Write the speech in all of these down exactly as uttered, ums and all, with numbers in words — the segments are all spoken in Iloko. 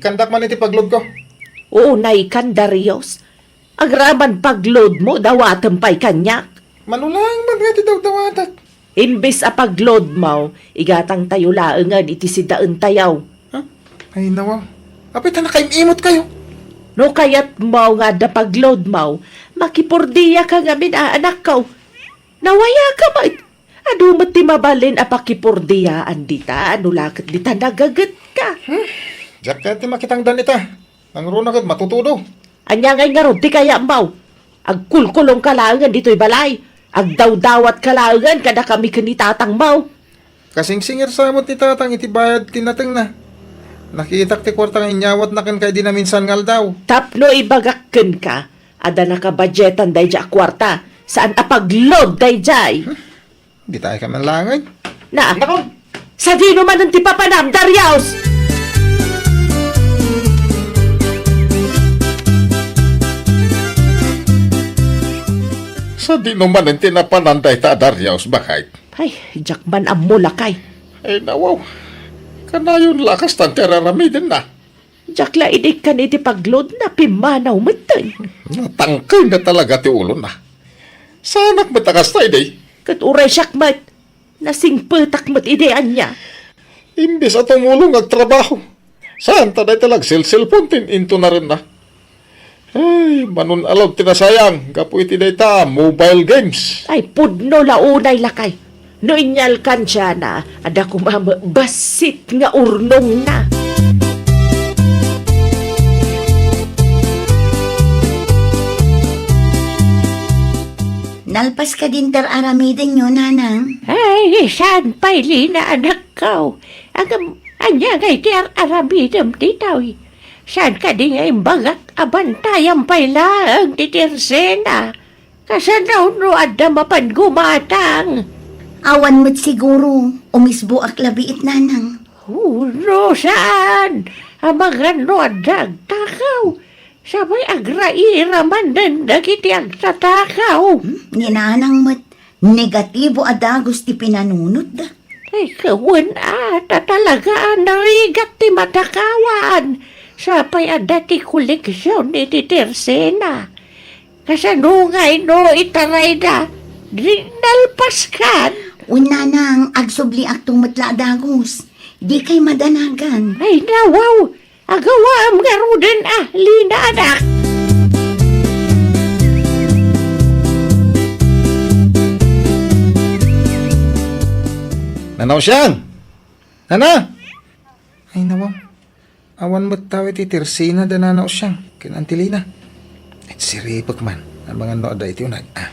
Kandak man iti pagload ko. Unay kan, Darius. Agraman pagload mo, dawatem pay kaniak. Mano laeng met nga ti dawdawatek? Imbes a pagload mo, igatang tayo laengen iti sidaen tayo. Ha? Ay, nawaw. Apay ta nakaim-imot kayo? No kayat mo nga adda pagload mo, makipurdia ka ngamin a, anakko. Nawaya ka met. Adu met ti mabalin a pakipurdiyaan dita, no la ket dita nagaget ka. Hmm. Diak kayat ti makitangdan ita. Nangruna ket matutudo. Ania ngay ngarud ti kayatmo? Agkulkulong ka laengen ditoy balay. Agdawdawat ka laengen kadakami ken ni tatangmo. Kasingsingir sa met ni tatang iti bayad ti natengna. Nakitak ti kuarta nga inyawatna kenka idi naminsan nga aldaw. Tapno ibagak kenka, adda nakabudgetan daydiay a kuarta. Saan a pagload daydiay. Ditayo ka man laeng. Na, Nakon! Sadino manen ti papanam, Darius? Sadino manen ti napanan dayta a Darius, baket? Ay, diak man ammo, lakay. Ay, nawaw. Kanayon la kastan ti ar-aramidenna. Diak la inikkan iti pagload na pimmanaw metten. Natangkayna talaga ti ulona. Saanak met a kasta idi? Ket uray siak met, nasingpetak met idi ania. Imbes a tumulong agtrabaho, saan ta dayta la agselselpon ti intunarenna. Ay, manun-alod ti nasayang gapu iti dayta mobile games. Ay, pudno la unay, lakay. No inyalkansiana, adda koma met bassit nga urnongna. Nalpas kadin ti ar-aramidenyo, nanang? Ay, saan pay, Lina, anakko. Agam, ania ngay ti ar-aramidem ditoy? Saan kadi nga imbagak a bantayam pay laeng ti tersena? Kasano no adda mapan gumatang? Awan met siguro, umisboak labiit, nanang. Huno, saan? Amangan no adda agtakaw. Sabay agraira manen dagiti agtatakaw. Hmm, ni nanang met, negatibo a dagus ti pinanunotda. Ay, kawen a, ta talaga a narigat ti matakawan. Sapay adda ti koleksion iti tersena. Kasano ngay no itarayda? Di nalpaskan? Wen, nanang, agsubliakto met la a dagus. Dikay madanagan. Ay, nawaw! Agawaam ngaruden a, Lina, anak. Nana Usiang! Nana! Ay, nawaw. Awan met tawen iti tersena da Nana Usiang ken Auntie Lina. Agsiribek man. Amangan no adda iti uneg. Ah.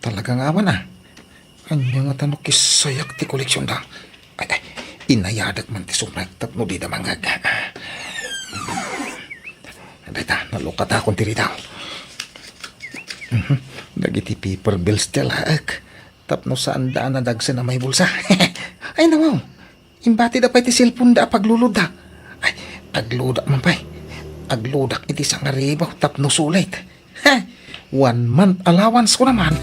Talaga nga awan, ah. Ania ngata no kisayak ti koleksionda? Ay, ay, inayadek man ti sumek tapno dida mangngeg. Dayta, nalukatakon ti ridaw. Mhm. Dagiti paper bills ti alaek. Tapno saanda a nadagsen a maibulsa. Ay, nawaw. Imbatida pay ti cellphone-da a paglulodda. Ay, agloadak man pay. Agloadak iti sangaribaw tapno sulit. Heh, one month allowance ko naman.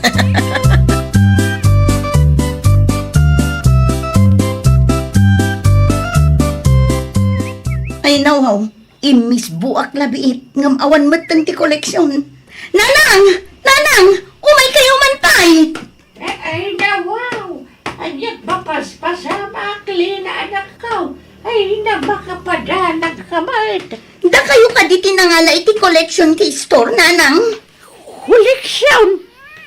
Ay, nawaw, immisboak labiit ngem awan metten ti koleksion. Nanang! Nanang! Umay kayo man pay! Ay, nawaw! Ania't mapaspasamak, Lina, anakko? Ay, na, makapadanag ka met. Dakayo kadi ti nangala iti collection ti store, nanang? Collection?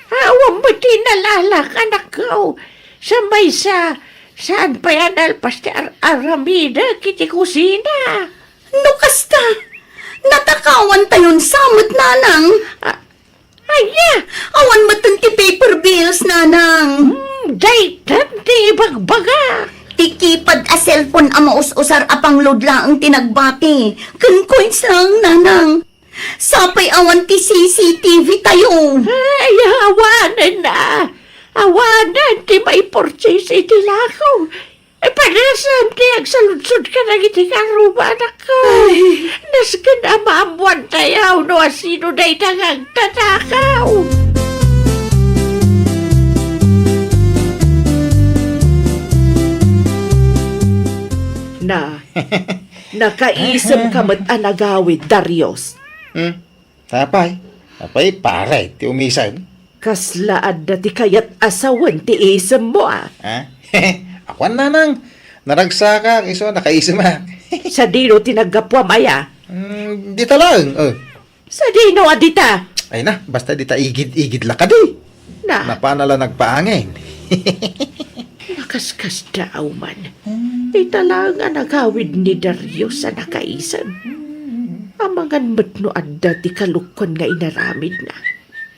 Awan met ti nalalak, anakko. Sa maysa, saan pay a nalpas ti ar-aramidek iti kusina? No kasta, natakawan tayon sa met, nanang. Ah, Ania? Awan metten ti paper bills, nanang. Hmm, daytan ti ibagbaga. Ti keypad a cellphone a maus-usar a pangload laeng ti nagbati. Ken coins laeng, nanang. Sapay awan ti C C T V tayo. Ay, awanen na. Awanen ti maipurchase iti lako. Ipadasam ti agsaludsod kadagiti karruba, anakko. Ay. Nasken a maammuan tayo no asino dayta nga agtatakaw. Na, Nakaisem ka met a nagawid, Darius. Hmm? Apay? Apay, pare, ti umisem? Kasla adda ti kayat a sawen ti isemmo, a? Ha? Awan, nanang. Naragsakak, isu a nakaisemak. Sadino ti naggapuam aya? Hmm, dita laeng, eh. Sadino a dita? Ay na, basta dita igid-igid la kadi. Na. Napana la nagpaangin. Nakaskasdaaw man. Dita laeng a nagawid ni Darius a nakaisem. Amangan met no adda ti kalokuan nga inaramidna.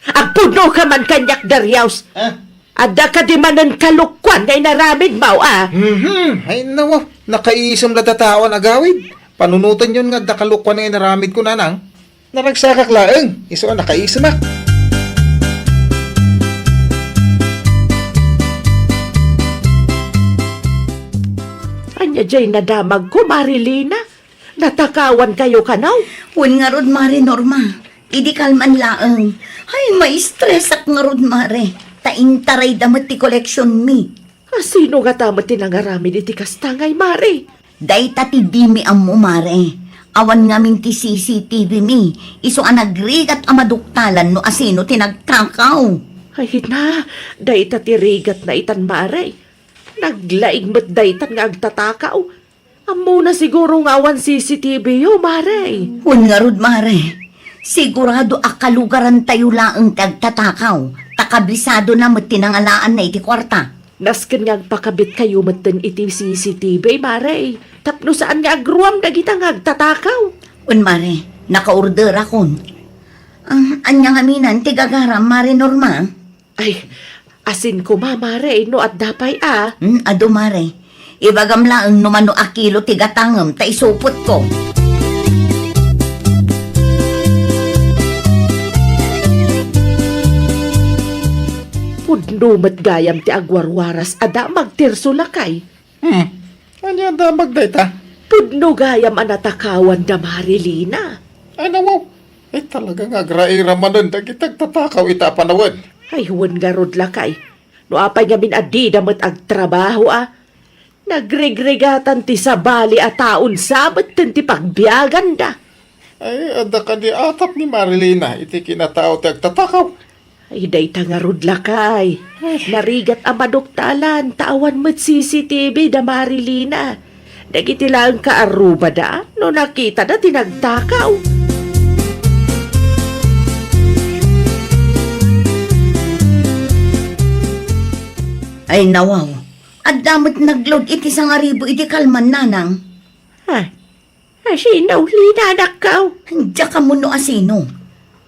Agpudno ka man kaniak, Darius! Ah? Adda kadi manen kalokuan nga inaramidmo, a? Mhm. Ay, nawa. Nakaisem la ta tao a nagawid. Panunotenyon nga adda kalokuan nga inaramidko, nanang. Naragsakak laeng, isu a nakaisemak. Ania jay nadamagko, Marilina? Natakawankayo kano? Wen ngarud, Mare Norma. Idi kalman laeng. Ay, maistresak ngarud, Mare. Ta intarayda met ti koleksionmi. A, sino ngata met ti nangaramid iti kasta ngay, Mare? Dayta ti dimi ammo, Mare. Awan ngamin ti C C T V mi. Isu a nagrigat a maduktalan no asino ti nagtakaw. Ay na, dayta ti rigatna itan, Mare. Naglaig met daytan nga agtatakaw. Ammona siguro nga awan C C T V yo, Mare. Wen ngarud, Mare. Sigurado a kalugarantayo laeng ti agtatakaw, ta kabisadona met ti nangalaanna iti kuarta. Nasken nga agpakabitkayo metten iti C C T V, Mare, tapno saan nga agruam dagita nga agtatakaw. Wen, Mare, nakaorderakon. Ah, ania ngaminan ti gagaram, Mare Norma? Ay, asin koma, Mare, no adda pay a. Hmm, adu, Mare. Ibagam laeng no mano a kilo ti gatangem ta isupotko. Pudno met gayam ti agwarwaras a damag ti irsu, lakay. Hmm. Ania damag dayta? Pudno gayam a natakawan da Marilina. Ay, nawaw. Ay, talaga nga agraira manen dagiti agtatakaw ita a panawen. Ay, wen ngarud, lakay. No apay ngamin a dida met agtrabaho a nagrigrigatan ti sabali a taon sa metten ti pagbiaganda. Ay, adda kadi atap ni Marilina iti kinatao ti agtatakaw. Ay, dayta ngarud, lakay. Ay. Narigat a maduktalan, ta awan met C C T V da Marilina. Dagiti laeng kaarrubada, no nakitada ti nagtakaw. Ay, nawaw. Adda met nagload iti sangaribu idi kalman, nanang. Ha? Asino, Lina, anakko? Diak ammo no asino.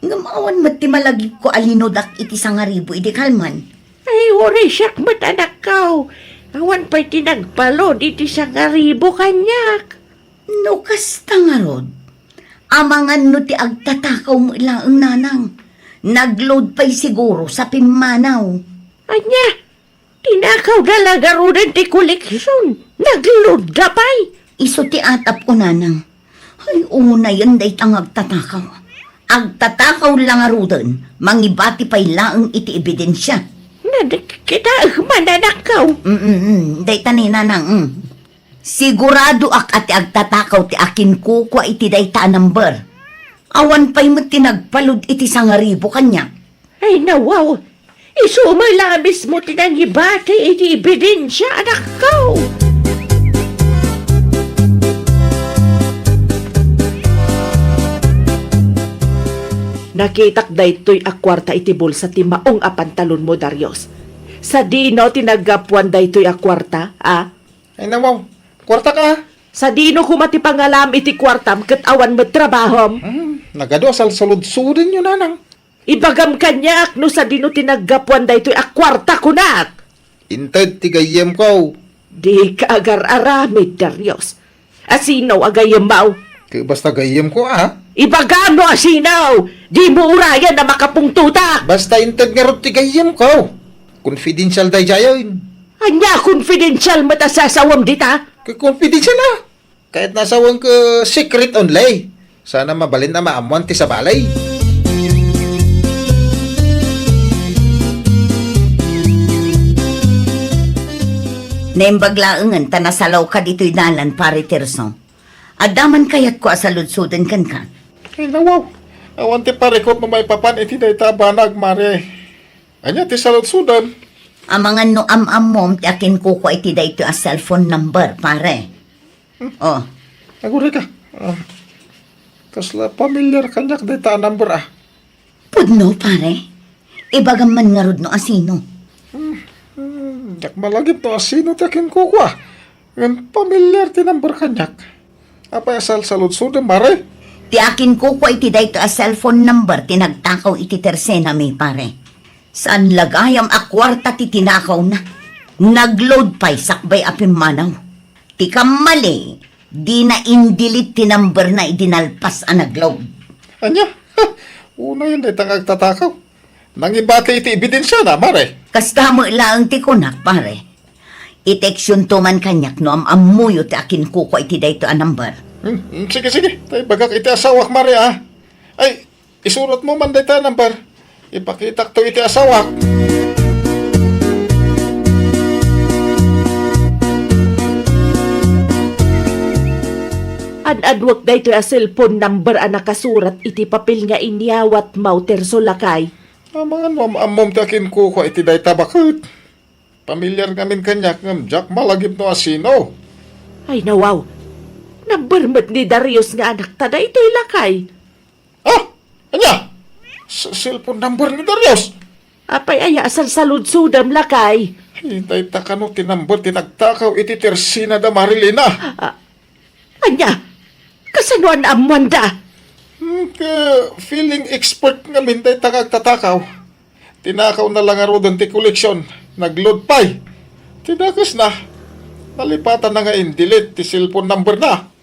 Ngem awan met ti malagipko a linudak iti sangaribu idi kalman. Ay, uray siak met, anakko. Awan pay ti nagpaload iti sangaribu kaniak. No kasta ngarud, amangan no ti agtatakaw met laeng, nanang. Nagload pay siguro sa pimmanaw. Ania? Tinakawda la ngaruden ti koleksion. Nagloadda pay. Isu ti atapko, nanang. Ay, unayen dayta nga agtatakaw. Agtatakaw la ngaruden, mangibati pay laeng iti ebidensia. Nadikitaek man, anakko. Mm, mm, mm. Dayta ni, nanang, mm. Siguradoak a ti agtatakaw ti akinkukua iti dayta a number. Awan pay met ti nagpaload iti sangaribu kaniak. Ay, nawaw. Isu met la a mismo ti nangibati iti ebidensia, anakko. Nakitak daytoy a kuarta iti bulsa ti maong a pantalonmo, Darius. Sadino ti naggapuan daytoy a kuarta, a? Ay, nawaw. Kuartak, a? Sadino koma ti pangalam iti kuartam ket awan met trabahom? Hmm, nagadu a salsaludsudenyo, nanang. Ibagam kaniak no sadino ti naggapuan daytoy a kuarta, kunak! Inted ti gayyemko. Dika agar-aramid, Darius. Asino a gayyemmo? Ket basta gayyemko, a? Ibagam no asino! Dimo urayen a makapungtotak! Basta inted ngarud ti gayyemko. Confidential daydiayen. Ania confidential met a sasawem dita? Ket confidential, a? Kayatna a sawen ket secret only. Sana mabalin a maammoan ti sabali. Naimbag laengen ta nasalawka ditoy dalan, Pare Tirso. Adda man kayatko a saludsoden kenka. Ay, nawaw. Awan ti parikut no maipapan iti dayta a banag, Mare. Ania ti saludsodem? Amangan no am-ammom ti akinkukua iti daytoy a cellphone number, pare. Hmm. Oh. Aguray ka. Ah, kasla pamilyar kaniak dayta a number, ah. Pudno, pare. Ibagam man ngarud no asino. Hmm, hmm, diak malagip no asino ti akinkukua. Ngem pamilyar ti number kaniak. Apay a salsaludsodem, Mare? Ti akinkukua iti daytoy a cellphone number ti nagtakaw iti tersenami, pare. Saan la gayam a kuarta ti tinakawna. Nag-load pay sakbay a pimmanaw. Ti kammali, dina in-delete ti numberna idi nalpas a nag-load. Ania? Unayen dayta nga agtatakaw. Nangibati iti ebidensiana, Mare. Kasta met laeng ti kunak, pare. I-textionto man kaniak no am-ammoyo ti akinkukua iti daytoy a number. Hmm, hmm, sige, sige. Ta ibagak iti asawak, Mare, ah. Ay, isuratmo man dayta a number. Ipakitakto iti asawak. An-anuek daytoy a cellphone number a nakasurat iti papel nga inyawatmo, Tirso, lakay. Amangan no am-ammom ti akinkukua iti dayta baket. Pamilyar ngamin kaniak ngem diak malagip no asino. Ay, nawaw. Number met ni Darius nga anakta daytoy, lakay. Ah! Ania? S-, cellphone number ni Darius? Apay aya a salsaludsodem, lakay? Ay, dayta kano ti number ti nagtakaw iti tersena da Marilina? Ah, ania? Kasano a naammoanda? Hmm, ka-, feeling expert ngamin dayta nga agtatakaw. Tinakawna la ngaruden ti koleksion, nag-load pay. Ti dakesna, nalipatanna nga in-delete ti cellphone numberna.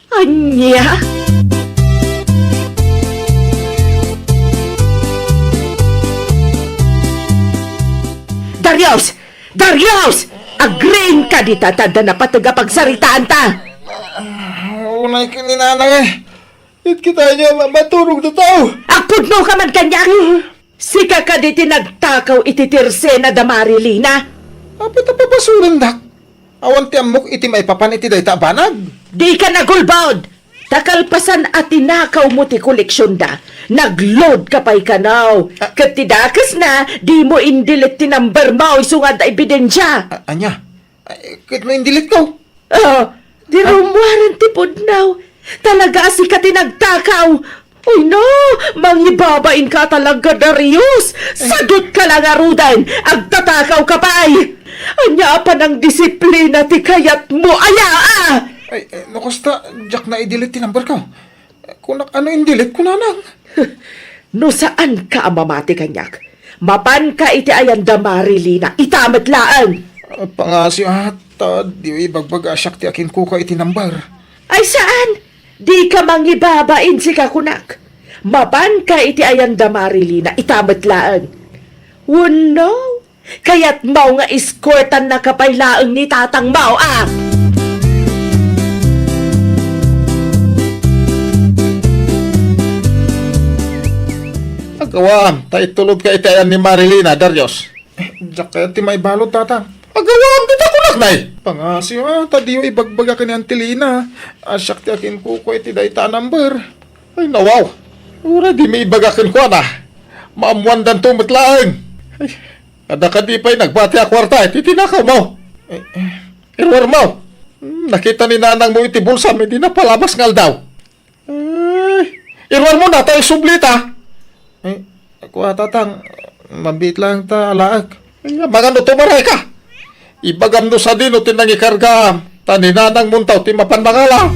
Ania? Darius! Darius! Agriingka dita ta adda napateg a pagsaritaanta! Unay ken ni Nanang, eh. It kita niya ma-, maturog na tao. Agpudnoka man kaniak! Sika kadi ti nagtakaw iti tersena da Marilina? Apay ta pabasolendak? Awan ti ammok iti maipapan iti dayta a banag. Dika nagulbod! Ta kalpasan a tinakawmo ti koleksionda, nag-load ka pay kano. Ah. Ket ti dakesna, dimo in-delete ti numbermo isu nga adda ebidensia. A-, ania? Ay, ket no in-delete ko? Ah, di rummuaren ti pudno. Talaga a sika ti nagtakaw. Uy, no, mangibabainka talaga, Darius. Sadutka la ngaruden, agtatakawka pay. Ania a panangdisiplina ti kayatmo aya, a? Ay, eh, no kasta, diak na i-delete ti number ko. Kunak, ano in-delete ko, Nanang? No saanka a mamati kaniak, mapanka iti ayan da Marilina, ita met laeng. Ah, pangasiw, ah, ta diyo ibagbaga a siak ti akinkukua iti number. Ay, saan? Dika mangibabain, sika kunak. Mapanka iti ayan da Marilina, ita met laeng. Wenno, kayatmo nga eskortannaka pay laeng ni tatangmo, a? Agawam, ta itulodka iti ayan ni Marilina, Darius. Eh, diak kayat ti maibalud, Tatang. Agawam, dita kunak, nay. Pangasiw, a, ta diyo ibagbaga ken ni Antilina a siak ti akinkukua iti dayta a number. Ay, nawaw. Uray dimi ibaga kenkuana. Maammoandanto met laeng. Ay, adda kadi pay nagbati a kuarta iti tinakawmo? Eh, eh. Iruarmo. Hmm, nakita ni nanangmo iti bulsam idi napalabas nga aldaw. Ay, iruarmo na ta isublita. Eh, ako a, Tatang, mabiit laeng ta alaek. Ay, amangan no tumaray ka. Ibagam no sadino ti nangikargaam, ta ni nanangmo intaw ti mapan mangala.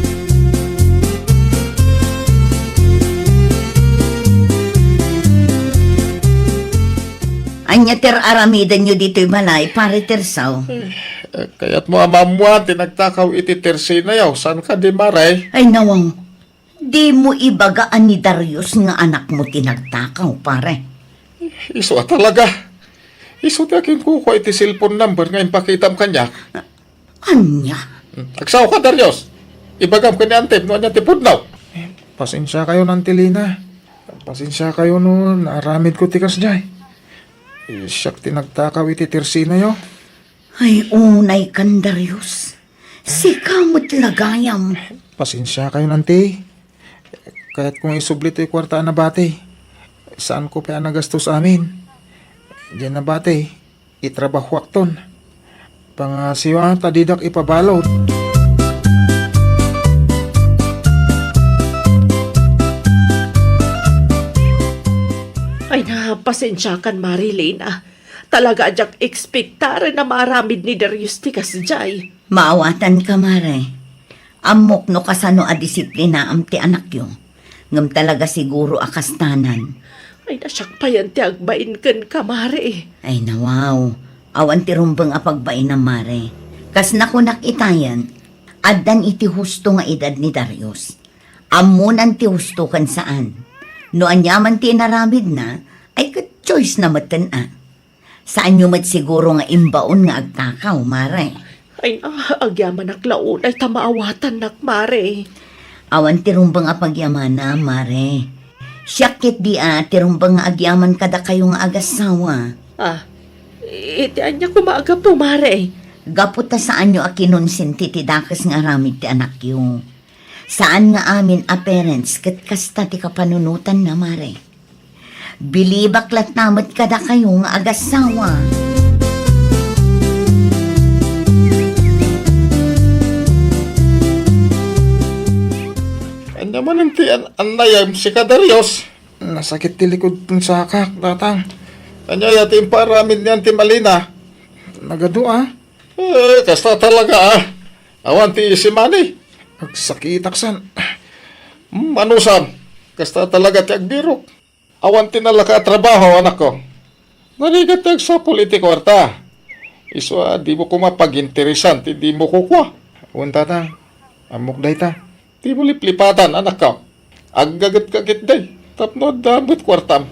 Ania ti ar-aramidenyo ditoy balay, Pare Tirso? Eh, kayatmo a maammoan ti nagtakaw iti tersenayo, saan kadi, Mare? Ay, nawaw. Dimo ibaga a ni Darius nga anakmo ti nagtakaw, pare. Isu a talaga. Isu ti akinkukua iti cellphone number nga impakitam kaniak. Ania? Hmm. Agsaoka, Darius. Ibagam ken ni Antep no ania ti pudno. Eh, pasensiakayo, Antilina. Pasensiakayo no naaramidko ti kasdiay. Eh, siak ti nagtakaw iti tersenayo. Ay, unay kan Darius. Sika met la gayam. Pasensiakayon, anti. Kayatko nga isubli toy kuarta a nabati. Saanko pay a nagastos amin. Diay nabati, itrabahoakton. Pangasiwa ta didak ipabalud. Ay na, pasensiakan, Marilyn, ah. Talaga a diak ekspektaren a maaramid ni Darius ti kasdiay. Maawatanka, Mare. Ammok no kasano a disiplinaam ti anakyo. Ngem talaga siguro a kastanan. Ay, na siak payen ti agbain kenka, Mare. Ay, nawaw. Awan ti rumbeng a pagbainam, Mare. Kas nakunak itayen, addan iti husto nga edad ni Darius. Ammonan ti husto ken saan. No aniaman ti inaramidna, ay ket choice na metten a. Saanyo met siguro nga imbaon nga agtakaw, Mare. Ay, ah, agyamanak la unay ta maawatannak, Mare. Awan ti rumbeng a pagyamana, Mare. Siak ketdi a ti rumbeng nga agyaman kadakayo nga agassawa. Ah, iti ania koma a gapu, Mare? Gapu ta saanyo a kinonsenti ti dakes nga aramid ti anakyo. Saan nga amin a parents ket kasta ti kapanunotanna, Mare. Bilibak latta met kadakayo nga agassawa. Ania manen ti an-, annayam, sika, Darius? Nasakit ti likod ken sakak, tatang. Ania aya ti impaaramid nian ti malina? Nagadu a. Eh, kasta talaga, ah. Awan ti easy money. Agsakitak san. Manusam, kasta talaga ti agbirok. Awan ti nalaka a trabaho, anakko. Narigat ti agsapul iti kuarta. Isu a dimo koma paginteresan ti dimo kukua. Wen, tatang. Ammok dayta. Dimo liplipatan, anakko. Aggaget-gaget day. Tapno adda met kuartam.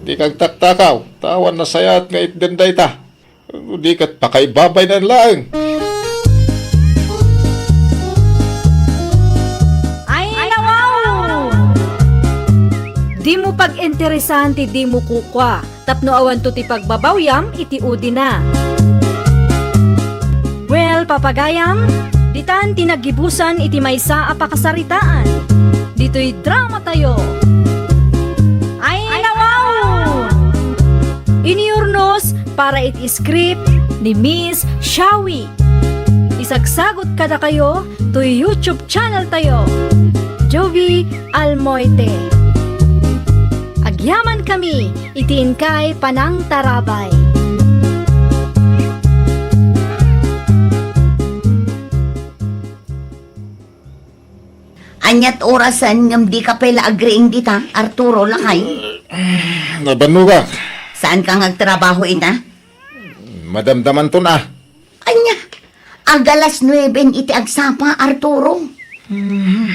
Dika agtaktakaw, ta awan nasayaat nga itden dayta. Di ket pakaibabaynan laeng. Ay, nawaw! Dimo pag-interesan ti dimo kukua, tapno awanto ti pagbabawyam iti udina. Well, papagayam, ditan ti naggibusan iti maysa a pakasaritaan. Ditoy drama tayo. Ay, nawaw! Iniurnos para iti script ni Miss Shawi. Isagsagot kadakayo toy YouTube channel tayo, Jovi Almoite. Agyaman kami iti inkay panangtarabay. Aniat orasen ngem dika pay la agriing dita, Arturo, lakay? Nabannogak. Saanka nga agtrabaho ita? Madamdamanton a. Ania? Ag-alas nueben iti agsapa, Arturo. Hmm.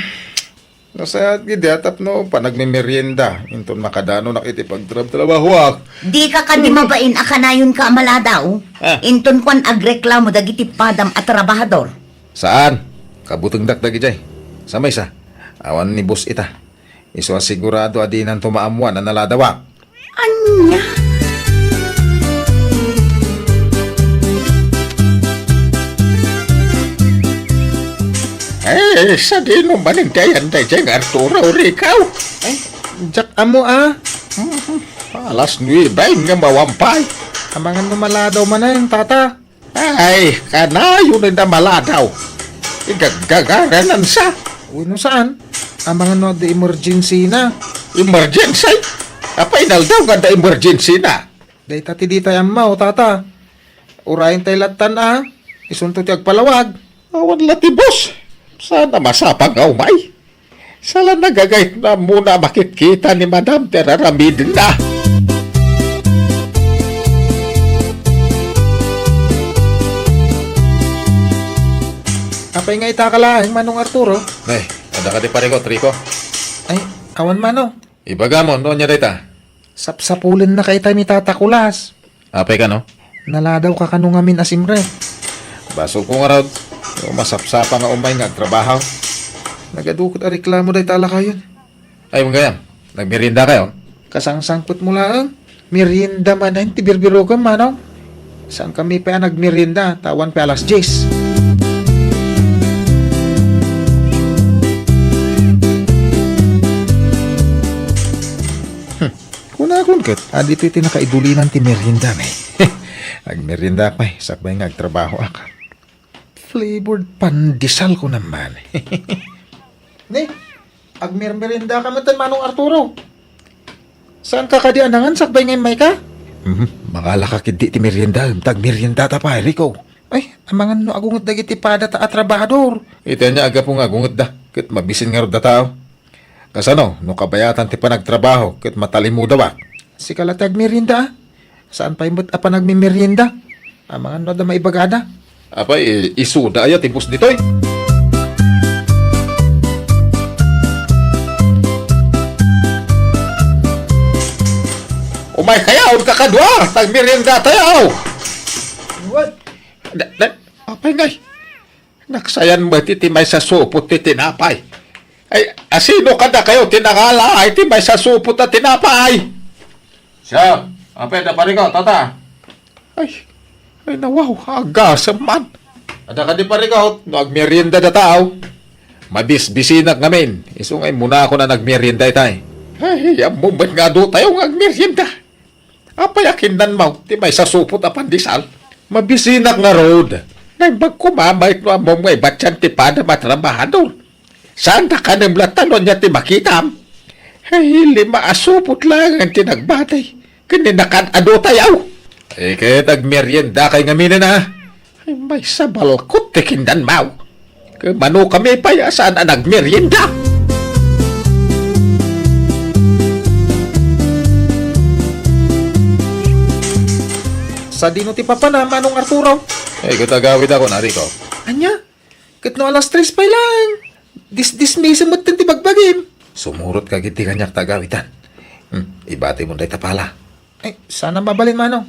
Nasayaat gidi a tapno panagmemerienda inton makadanonak iti pagtrabtrabahoak. Dika kadi mabain a kanayonka a maladaw? Ah. Inton kuan agreklamo dagiti padam a trabahador. Saan? Kabutengdak dagidiay. Sa maysa, awan ni boss ita. Isu a sigurado a dinanto maammuan a naladawak. Ania? Eh, sadino manen ti ayan daydiay nga Arturo, Rico? Ay, diak ammo a. Mhm. Alas nuebe nga mawampay. Amangan no maladaw manen, tata. Ay, kanayon a maladaw. Igaggagaranansa. Wenno saan? Amangan no adda emergency na. Emergency? Apay inaldaw nga adda emergency na? Dayta ti ditay ammo, tata. Urayen tay lattan a. Isunto ti agpalawag. Awan la ti boss. Saan a masapa nga umay? Saan a nagagayat na ammona a makitkita ni Madam ti ar-aramidenna. Apay nga ita ka laeng, Manong Arturo? Ay, adda kadi parikot, Rico? Ay, awan, Manong. Ibagam no ania dayta? Sapsapulennaka itay ni Tata Kulas. Apay kano? Naladawka kano ngamin a simrek? Basolko ngarud, no masapsapa nga umay nga agtrabaho. Nagadu ket a reklamo dayta a lakayen. Ay, wen gayam, nagmeriendakayon? Kasangsangpetmo laeng. Merienda manen ti birbirokem, Manong. Saankami pay a nagmerienda, ta awan pay alas dies. Hmm. Kunakon ket, a, ditoy ti nakaidulinan ti meriendami. Agmerienda pay, sakbay nga agtrabahoak. Flavored pandesal ko naman. Ne, agmermeriendaka metten, Manong Arturo. Saanka kadi a nangan sakbay nga immayka? Mhm, mangalaka ketdi ti merienda, ta agmeriendata pay, Rico. Ay, amangan no agunget dagiti pada ta a trabahador. Iti ania a gapu nga agungetda, ket mabisin ngarud a tao. Kasano no kabayatan ti panagtrabaho ket matalimudawak? Sika la ti agmerienda, a? Saan pay met a panagmemerienda? Amangan no adda maibagada. Apay, i-, isuda aya ti boss ditoy? Umaykayo, kakadua, ta agmeriendatayo. What? Da-, da-, apay ngay? Naksayan met iti maysa supot ti tinapay. Ay, asino kadakayo ti nangala iti maysa supot a tinapay? Siak, apay da, Parigot, tata. Ay, ay, nawaw, agasem man. Adda kadi, Parigot, no agmerienda da tao? Mabisbisinak ngamin, isu nga immunakon a nagmerienda itay. Ay, ammom met nga adu tayo nga agmerienda. Apay a kinnanmaw ti maysa supot a pandesal? Mabisinak ngarud. Naimbag koma met no ammom nga ibatyan ti padam a trabahador. Saanda kanem latta no ania ti makitam. Ay, lima a supot laeng ti nagbatay ken ni nakaad-adu tayo. Iket agmeriendakay ngamin a. Ay, maysa balkot ti kinnanmaw. Ket mano kami pay a saan a nagmerienda? Sadino ti papana, Manong Arturo? Eh, ket agawidakon, Rico. Ania? Ket no alas tres pay laeng, dis-, dismiso metten ti bagbagim. Sumurot ka ketdi kaniak ta agawidan. Hmm, ibatimon dayta pala. Ay, saan a mabalin, Manong.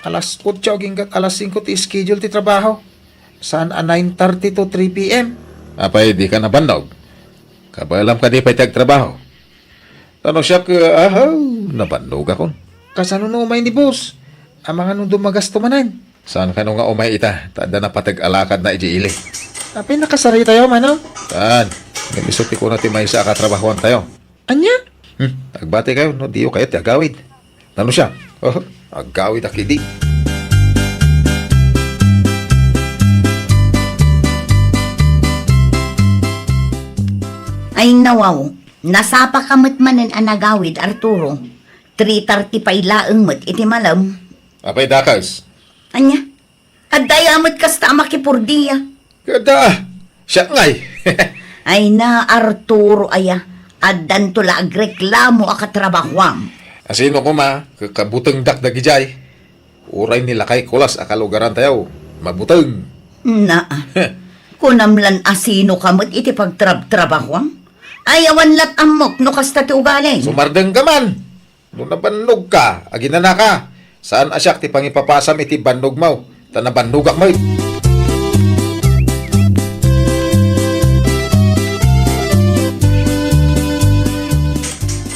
Alas otso agingga alas singko ti schedule ti trabaho. Saan a nine thirty to three P M. Apay, dika nabannog? Kabaelam kadi pay ti agtrabaho? Tano siak, ahaw, nabannogakon. Kasano no umay ni boss? Amangan no dumagasto manen. Saan kano nga umay ita, ta adda napateg a lakadna idiay ili. Apay, nakasaritayo, Manong? Saan? Ngem isu ti kuna ti maysa a katrabahoantayo. Ania? Hmm, agbatikayo no diyo kayat ti agawid. Nano siak? Oh, agawid a kidi. Ay, nawaw, nasapaka met manen a nagawid, Arturo. Three thirty pay laeng met iti malem. Apay, dakes? Ania? Adda aya met kasta a makipurdia? Kada, siak ngay. Ay na, Arturo aya, addanto la agreklamo a katrabahoam. Asino koma, ka-, kabutengdak dagijay? Uray ni lakay Kulas a kalugarantayo, mabuteng. Na, kunam lan asino ka met iti pagtrabtrabahoam? Ay, awan lat ammok no kasta ti ugalim. Sumardeng ka man. No nabannogka, aginanaka. Saan a siak ti pangipapasam iti bannogmo, ta nabannogak met.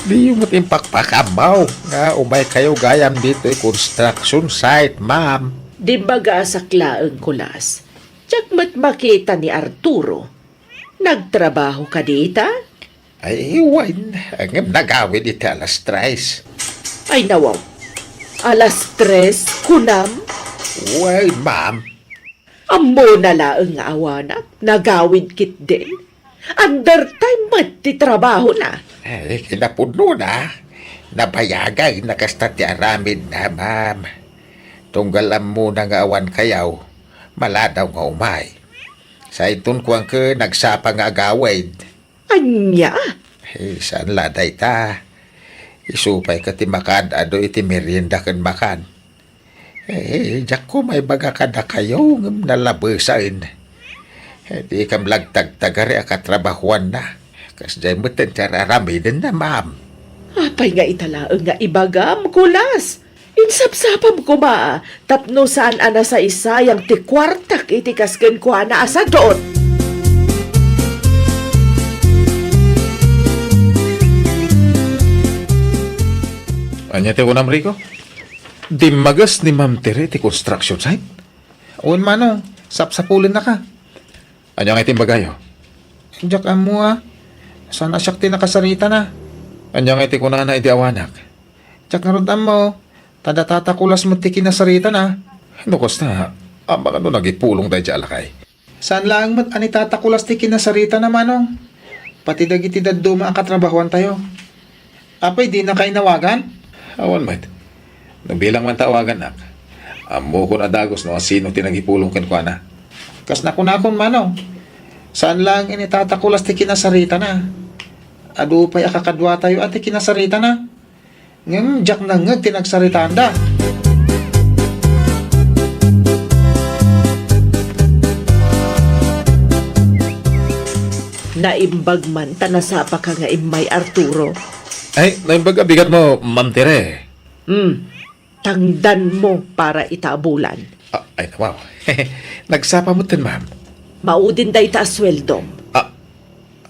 Diyo met impakpakammo nga umaykayo gayam ditoy construction site, ma'am. Dimbagasak laeng, Kulas. Diak met makita ni Arturo. Nagtrabaho kadi ita? Ay, wen, ngem nagawid iti alas tres. Ay, nawaw. Alas tres, kunam? Wen, ma'am. Ammona laeng nga awanak, nagawid ketdin. Undertime met ti trabahona. Ay, kinapudnona, nabayagayna kasta ti aramidna, ma'am. Tunggal ammona nga awan kayaw, maladaw nga umay. Sainton kuanko nagsapa nga agawid. Ania? Eh, saan la dayta? Isu pay ket ti makaad-adu iti merienda ken makan. Eh, diak koma ibaga kadakayo ngem nalabesen. Eh, dikam la agtagtagari a katrabahoanna. Kasdiay metten ti ar-aramidenna, ma'am. Apay nga ita laeng nga ibagam, Kulas? Insapsapam koma tapno saan a nasaysayang ti kuartak iti kas kenkuana a sadut. Ania ti kunam, Rico? Dimmages ni Ma'am Tere ti construction site? Wen, Manong, sapsapulennaka. Ania ngay ti imbagayo? Diak ammo a. Saan a siak ti nakasaritana. Ania ngay ti kunana idi awanak? Diak ngarud ammo. Ta da Tata Kulas met ti kinasaritana. No kasta, amangan no nagipulong daydiay a lakay. Saan laeng met a ni Tata Kulas ti kinasaritana, Manong. Pati dagiti dadduma a katrabahoantayo. Apay, dinakay nawagan? Awan met. No bilang man ta awagannak, ammokon a dagus no asino ti nagipulong kenkuana. Kas nakunakon, Manong, saan laeng ni Tata Kulas ti kinasaritana. Adu pay a kakaduatayo a ti kinasaritana. Ngem diak nangngeg ti nagsaritaanda. Naimbag man ta nasapaka nga immay, Arturo. Ay, naimbag a bigatmo, Ma'am Tere. Hmm. Tangdanmo para ita a bulan. Ah, ay, wow. Nagsapa metten, ma'am. Maudin dayta a sueldom. Ah,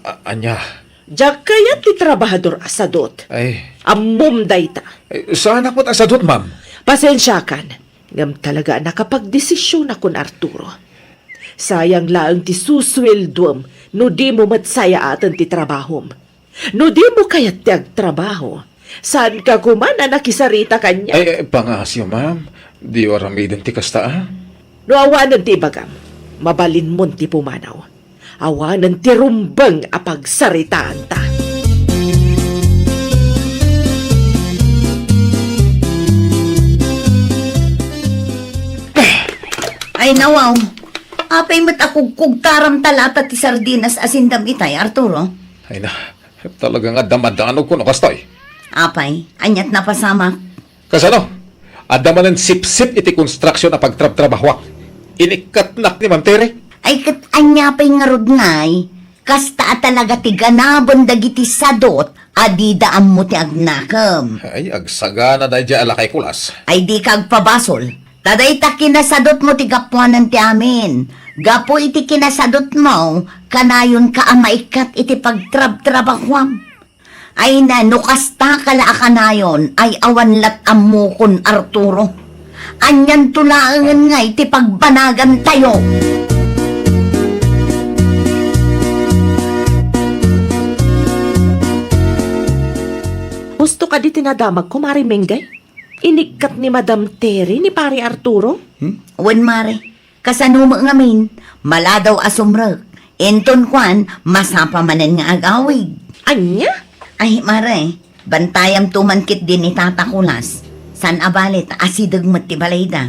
ah, ania? Diak kayat ti trabahador a sadut. Ay. Ammom dayta. Ay, saanak met a sadut, ma'am. Pasensiakan. Ngem talaga a nakapagdesisionakon, Arturo. Sayang laeng ti susueldoem no dimo met sayaaten ti trabahom. No dimo kayat ti agtrabaho, saanka koma a nakisarita kaniak. Ay, ay, pangasyo, ma'am. Diyo aramiden ti kasta, a? No awanen ti ibagam, mabalinmon ti pumanaw. Awanen ti rumbeng a pagsaritaanta. Ay, nawaw. Apay met a kugkugtaram ta lata ti sardinas a sindam itay, Arturo? Ay na, talaga nga adda madannog kuno kastoy. Apay, aniat napasamak? Kasano? Adda manen sipsip iti konstruksyon a pagtrabtrabahoak. Inikkatnak ni Ma'am Tere. Ay, ket ania pay ngarud ngay? Kasta a talaga ti ganaben dagiti sadut a dida ammo ti agnakem. Ay, agsagana daydiay a lakay Kulas. Ay, dika agpabasol. Ta dayta kinasadutmo ti gapuanan ti amin. Gapu iti kinasadutmo, kanayonka a maikkat iti pagtrabtrabahuam. Ay na, no kastaka la a kanayon, ay awan lat ammokon, Arturo. Anianto laengen ngay ti pagbanagantayo? Husto kadi ti nadamagko, Mare Mengay? Inikkat ni Madam Terry ni Pare Arturo? Hmm? Wen, Mare. Kasano met ngamin, maladaw a sumrek. Inton kuan, masapa manen nga agawid. Ania? Ay, Mare, bantayamto man ketdi ni Tata Kulas. Saan a bale ta asideg met ti balayda.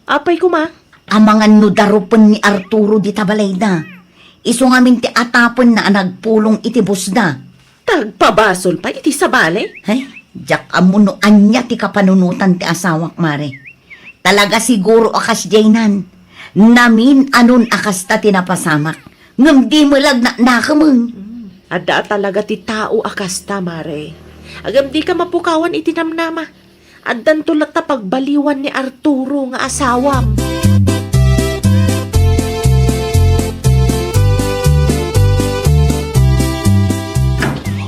Apay koma? Amangan no darupen ni Arturo dita balayda. Isu ngamin ti atapenna a nagpulong iti busda. Ta agpabasol pay iti sabali? Ay, diak ammo no ania ti kapanunotan ti asawak, Mare. Talaga siguro a kasdiaynan. Namin-anon a kasta ti napasamak. Ngem di melag naknakemen. Hmm, adda a talaga ti tao a kasta, Mare. Ngem dika mapukawan iti namnama. Addanto latta pagbaliwan ni Arturo nga asawam.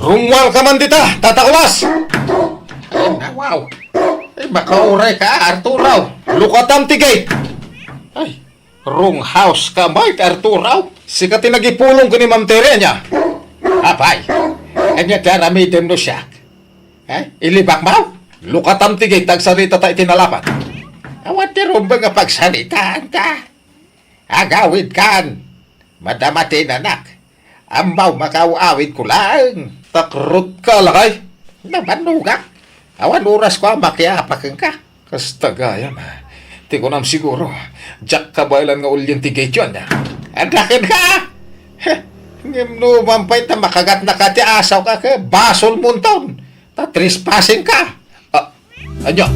Rumuar ka man dita, Tata Kulas! Ay, na, wow! Ay, makauray ka, Arturo! Lukatam ti gate! Ay, wrong house ka, Mike, Arturo! Sika ti nagipulong ken ni Ma'am Tere, ania? Apay, ania ti aramidem no siak? Eh, ilibak maw? Lukatam ti gate, agsaritata iti nalapat. Awan ti rumbeng a pagsaritaanta. Agawidkan. Madama ti inanak. Ammaw, makaaw-awidko laeng. Takrutka, lakay. Nabannogak. Awan orasko a makiapa kenka. Kasta gayam. Ti kunam siguro, diak kabaelan nga ulien ti gate, ania? Adda kenka? Heh, ngem no mampay ta makagatnaka ti asawka ket basolmonton. Ta trespassing ka. Ah, ania?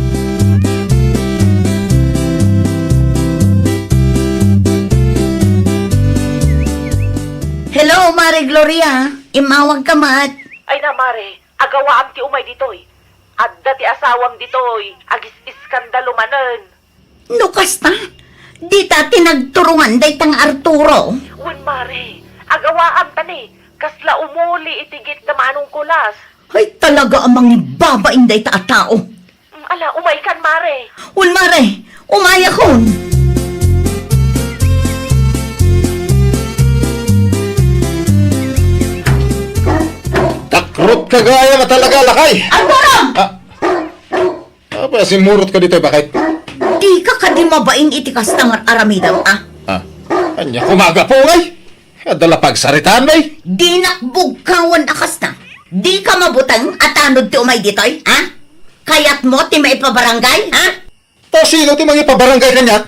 Hello, Mare Gloria. Immawag ka met. Ay na, Mare. Agawaam ti umay ditoy. Adda ti asawam ditoy. Agis-iskandalo manen. No kasta, dita ti nagturongan dayta nga Arturo. Wen, Mare, agawaam ta ni, kasla umuli iti gate da Manong Kulas. Ay, talaga a mangibabain dayta a tao. Mm, Ala, umaykan, Mare. Wen, Mare, umayakon. Takrot ka gayam a talaga, lakay! Agurong! Ah, apay a simmurot ka ditoy, baket? Dika kadi mabain iti kasta nga aramidam, a? Ah, ania koma gapu ngay? Adda la pagsaritaan, bay? Dinak bugkawan a kasta. Dika mabuteng a tanod ti umay ditoy, a? Kayatmo ti maipabarangay, a? Ta sino ti mangipabarangay kaniak?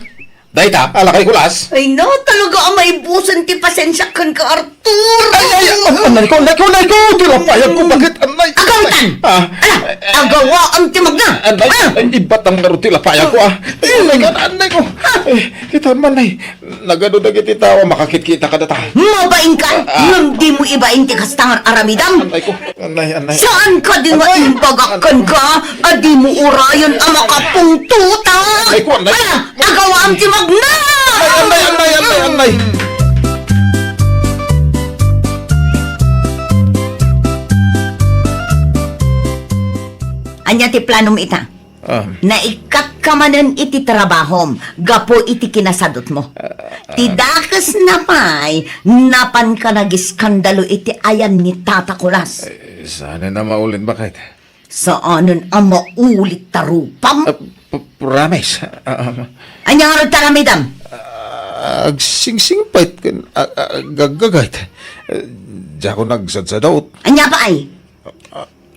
Dayta, a lakay Kulas? Ay, no, talaga a maibusen ti pasensiak kenka, Arthur. Ay, ay, ay, annay ko, annay ko, annay ko, ti lapayag ko, baket, annay. Agawitan! Ah. Ala, agawaam ti magna! Annay, ah! Ay, ibatang ngarud ti lapayag ko, ah. Annay ko, annay ko. Ah. Eh, kita man, ay, nagadu dagiti tao a makakitkita kadata. Mabain ka, ah, ngem dimo ibain ti kasta nga aramidam. Annay ko. Anay, anay. Saan ka di nga imbagak kenka a dimo urayen a makapungtotak? Ay, ko, anay. Ala, agawaam ti magna! Ay, anay, anay, anay, anay. Ania ti planom ita? Ah. Naikkat ka manen iti trabahom gapu iti kinasadutmo. Ah, ti ah. Dakes na pay, napan ka nagiskandalo iti ayan ni Tata Kulas. Eh, saanen a maulit, baket? Saanen a maulit ta rupam? Ah, p-, promise. Ah, um, Ania ngarud ti aramidam? Ah, agsingsingpet ken, ah, ah, gaggagayt. Eh, diak nagsadsadot. Ania pay?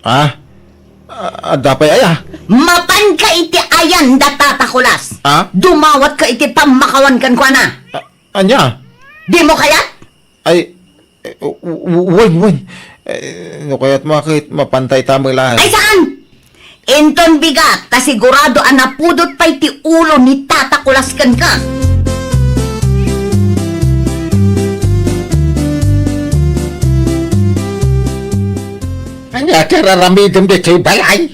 Ah? Ah, adda pay aya? Mapan ka iti ayan da Tata Kulas. Ah? Dumawat ka iti pammakawan kenkuana. Ah, ania? Dimo kayat? Ay, eh, w-, w-, wen, wen. Eh, no kayatmo a ket, mapanta ita met laeng. Ay, saan? Inton bigat, ta sigurado a napudot pay ti ulo ni Tata Kulas kenka. Ania ti ar-aramidem ditoy balay?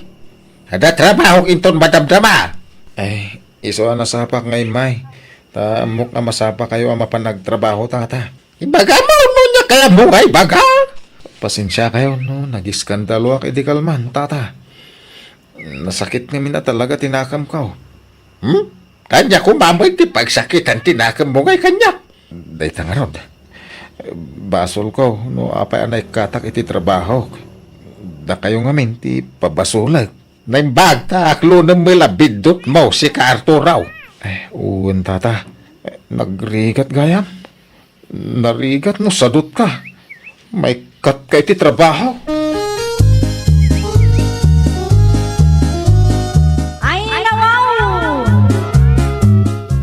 Adda trabahok inton madamdama. Ay, isu a nasapak nga immay. Ta ammok a masapakayo a mapan agtrabaho, Tata. Ibagam no ania kayatmo nga ibaga. Pasensiakayo no nagiskandaloak idi kalman, Tata. Nasakit ngamin a talaga ti nakemko. Hmm? Ania koma met ti pagsakitan ti nakemmo ngay kaniak? Dayta ngarud. Basolko no apay a naikkatak iti trabahok. Dakayo ngamin ti pabasolek. Naimbag ta aklonem met la biddutmo, sika, Arturo. Eh, wen, Tata. Eh, nagrigat gayam. Narigat no sadutka. Maikkatka iti trabaho. Ay, nawaw!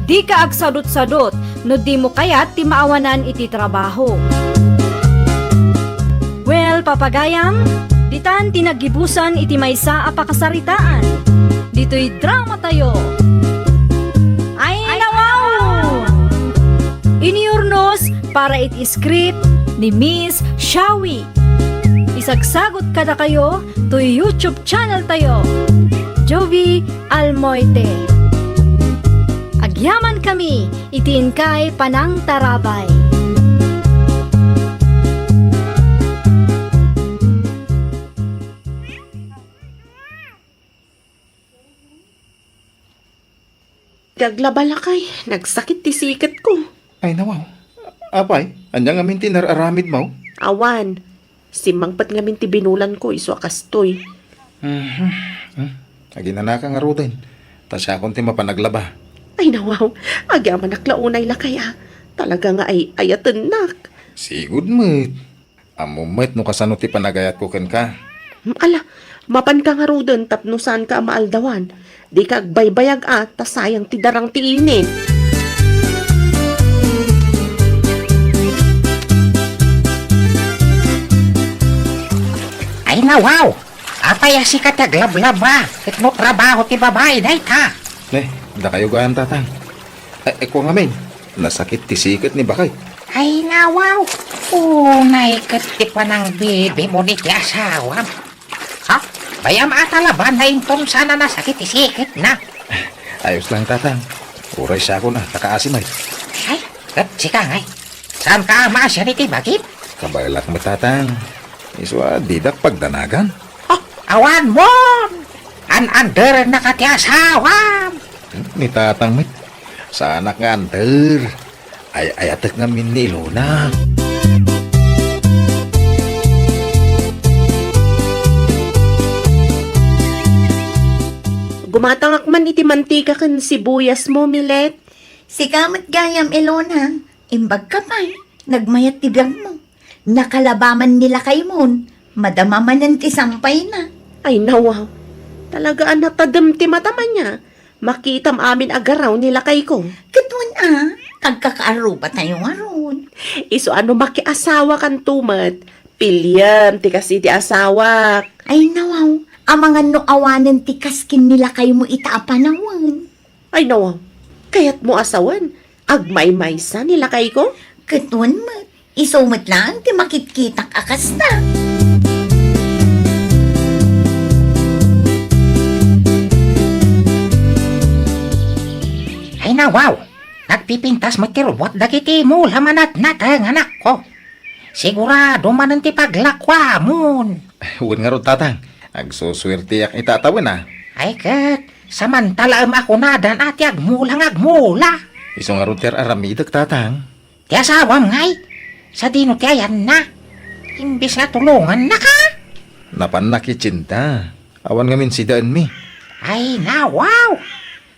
Dika agsadutsadot no dimo kayat ti maawanan iti trabaho. Well, papagayam, ditan ti naggibusan iti maysa a pakasaritaan. Ditoy dramatayo. Ay, nawaw! Iniurnos para iti script ni Miss Shawi. Isagsagot kadakayo toy YouTube channel tayo, Jovi Almoite. Agyaman kami iti inkay panangtarabay. Ti aglaba, lakay, nagsakit ti siketko. Ay, nawaw. Apay, ania ngamin ti nar-aramidmo? Awan. Simmangpet ngamin ti binulanko, isu a kastoy. Mhm. Hmm. Aginanaka ngaruden. Ta siakon ti mapan aglaba. Ay, nawaw. Agyamanak la unay, lakay, a. Talaga nga ay-ayatennak. Sigud met. Ammom met no kasano ti panagayatko kenka. Hmm, ala, mapanka ngaruden tapno saanka a maaldawan. Dika agbaybayag a, ta sayang ti darang ti init. Ay, nawaw! Apay a sika ti aglablaba, ket no trabaho ti babai dayta? Ne, dakayo gayam, Tatang. Ay, ay, kua ngamin, nasakit ti siket ni Bakay. Ay, nawaw! Unay ket ti panangbibimon iti asawam. Ha? Bayam a talabanna inton saan a nasakit ti siketna. Ayos lang, Tatang. Uray siakon a, ta kaasi met. Ay, ket sika ngay. Saanka a maasian iti bagim? Kabaelak met, Tatang. Isu a didak pagdanagan. Oh, awan mon! A, An-, anderennaka ti asawam. Hmm, ni tatang met. Saanak nga ander. Ay-ayatek ngamin ni Ilona. Gumatangak man iti mantika ken sibuyasmo, Milet. Sika met gayam, Ilona. Imbagka pay, nagmayat ti biagmo. Nakalabaman ni lakaymon, madama manen ti sampayna. Ay, nawaw. Talaga a natadem ti matama niya. Makitam amin a garaw ni lakayko. Ket wen a, agkakaarrubatayo ngarud. Isu a no makiasawakanto met, piliem ti kas iti asawak. Ay, nawaw. Amangan no awanen ti kas ken ni lakaymo ita a panawen. Ay, nawaw. Kayatmo a sawen, agmaymaysa ni lakayko? Ket wen met, isu met laeng ti makitkitak a kasta. Ay, nawaw. Nagpipintas met ti rubuat dagiti mula manatnateng, anakko. Sigurado manen ti paglakuamon. Wen ngarud, tatang. Agsusuerteak ita a tawen a. Ay ket, samantalaem a kunadan a ti agmula nga agmula. Isu ngarud ti ar-aramidek, tatang. Ti asawam ngay? Sadino ti ayanna? Imbes nga tulongannaka? Napanna kitchenna. Awan ngamin sidaenmi. Ay, nawaw!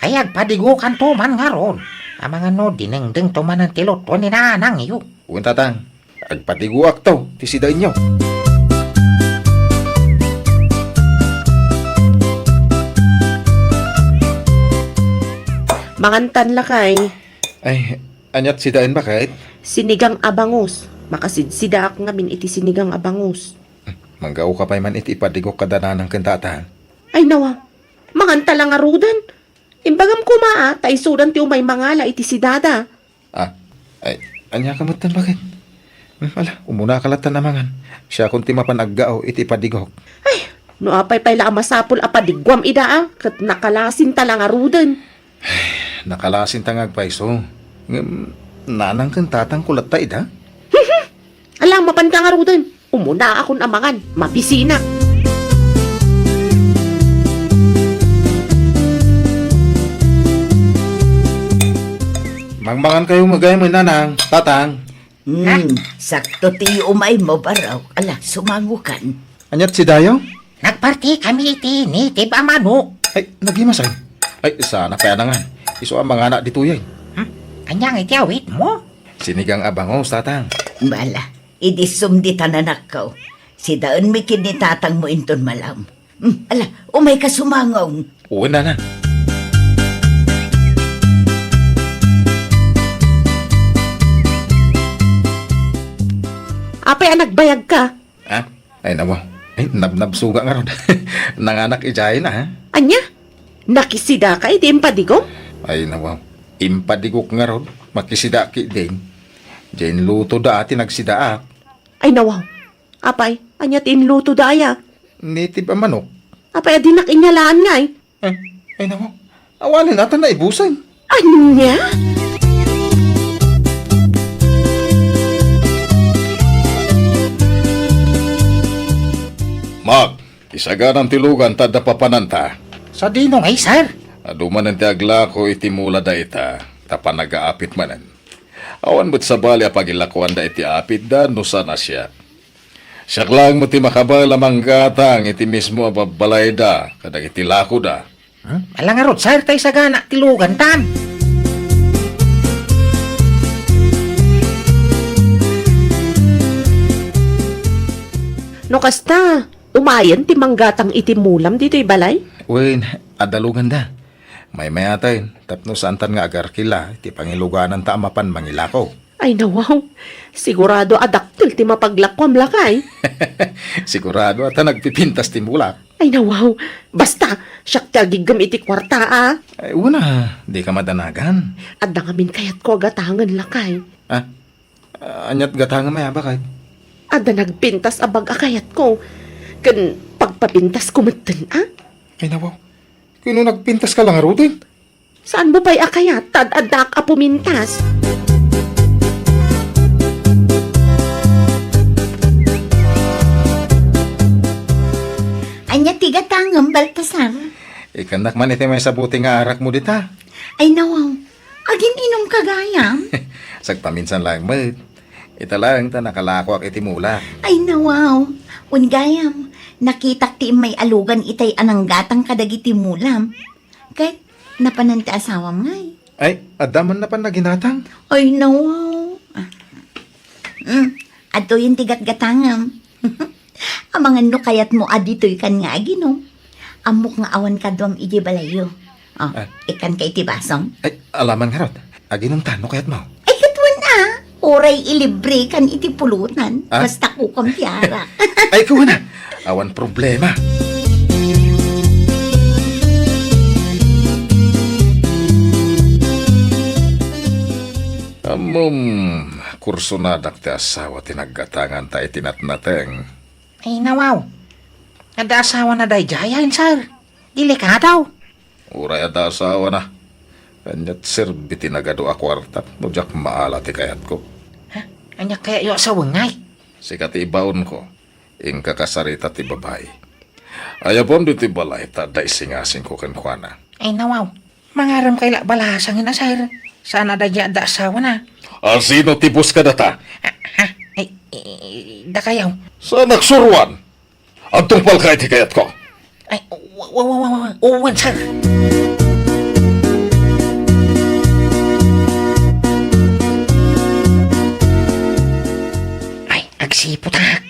Ay, agpadigokanto man ngarud. Amangan no dinengdengto manen ti lutuen ni nanangyo. Wen, tatang. Agpadigoakto ti sidaenyo. Mangantan, lakay. Ay, aniat sidaen, baket? Sinigang a bangus. Makasidsidaak ngamin iti sinigang a bangus. Manggaoka pay man iti ipadigok kada nanang ken tatang. Ay, nawa. Manganta la ngaruden. Imbagam koma a, ta isudan ti umay mangala iti sidada. Ah, ay, ania ka metten, baket? Hmm, ala, umunaka latta a mangan. Siakon ti mapan aggao iti ipadigok. Ay, no apay pay la a masapul a padiguam ida a, ket nakalasinta la ngaruden. Nakalasinta nga agpayso. Ngem, nanang ken tatangko latta ida? Ala, mapanka ngaruden. Umunaakon a mangan, mabisinak. Mangmangankayo met gayam, nanang, tatang. Hmm, sakto ti umaymo, Barok. Ala, sumangokan. Aniat sidayo? Nagpartikami iti nitib a manok. Ay, nagimasay. Ay, saan a pay a nangan. Isu a mangana ditoy ay. Hmm? Ania nga iti awitmo? Sinigang a bangus, tatang. Bala, idissum ditan, anakko. Sidaenmi ken ni tatangmo inton malam. Hmm, ala, umayka sumangaw. Wen, nana. Apay a nagbayagka? Ha? Ay, nawa. Ay, nabnabsuga ngarud. Nanganak idiay na, ha? Ania? Nakisidaka iti impadigom? Ay, nawa. Impadigok ngarud. Makisidaak ketdin. Diay inlutoda ti nagsidaak. Ay, nawa. Apay, ania ti inlutoda aya? Nitib a manok. Apay, a dinak inyalaan ngay? Ay, ay, nawa. Awanen a ta naibusen. Ania? Mak, isaganam ti lugan ta adda papananta. Sadino ngay, sir? Adu manen ti aglako iti mula dayta, ta panagaapit manen. Awan met sabali a pagilakuanda iti apitda no saan a siak. Siak laeng met ti makabel a manggatang iti mismo a babbalayda kadagiti lakoda. Hmm? Ala ngarud, sir, ta isagana ti lugantan. No kasta, umayen ti manggatang iti mulam ditoy balay? Wen, adda luganda. Maymayaten, tapno saantan nga agarkila iti pangilugananta a mapan mangilako. Ay, nawaw. Sigurado a dakkel ti mapaglakuam, lakay. Sigurado a ta nagpipintas ti mulak. Ay, nawaw. Basta, siak ti agiggem iti kuarta, a. Ay, una, dika madanagan. Adda ngamin kayatko a gatangen, lakay. Ah, aniat gatangem aya, baket? Adda nagpintas a bag a kayatko. Ken pagpapintasko metten, a. Ay, nawaw. Ken no nagpintaska la ngaruden? Saanmo pay a kayat ta ad-addaak a pumintas? Ania ti gatangem, Baltasar? Ikkannak man iti maysa bote nga arakmo dita. Ay, nawaw. Agin-inumka gayam? Sagpaminsan laeng met. Ita laeng ta nakalakoak iti mula. Ay, nawaw. Wen gayam, nakitak ti immay a lugan itay a nanggatang kadagiti mulam. Ket napanan ti asawam ngay? Ay, adda man napan naginatang. Ay, nawaw. Ah. Mm, adtoyen ti gatgatangam. Amangan no kayatmo a ditoykan nga aginom. Ammok nga awan kaduam idiay balayyo. Oh, ah, ikkanka iti basom. Ay, alaman ngarud. Aginomta no kayatmo. Ay, ket wen a. Uray ilibrekan iti pulutan. Ah? Basta kukam ti arak. Ay, kuana. Awan problema. Ammom, kursonadak ti asawa ti naggatanganta iti natnateng. Ay, nawaw. Adda asawana daydiay, sir. Delikado. Uray adda asawana. Ania't serbi ti nagadu a kuarta no diak maala ti kayatko? Ha? Ania kayatyo a sawen ngay? Sika ti ibaonko. Inka kasarita ti babai. Ayabam ditoy balay ta adda isingasingko kenkuana. Ay, nawaw. Mangaramkay la balasangen a, sir. Saan a daydiay adda asawana? A, sino ti boss kadata? Ah, ha? Ay, eh, dakayaw. Saan a suroan? Agtungpalka iti kayatko. Ay, wa, wa, wa, wa, wa, wen, sir. Ay, agsiputak.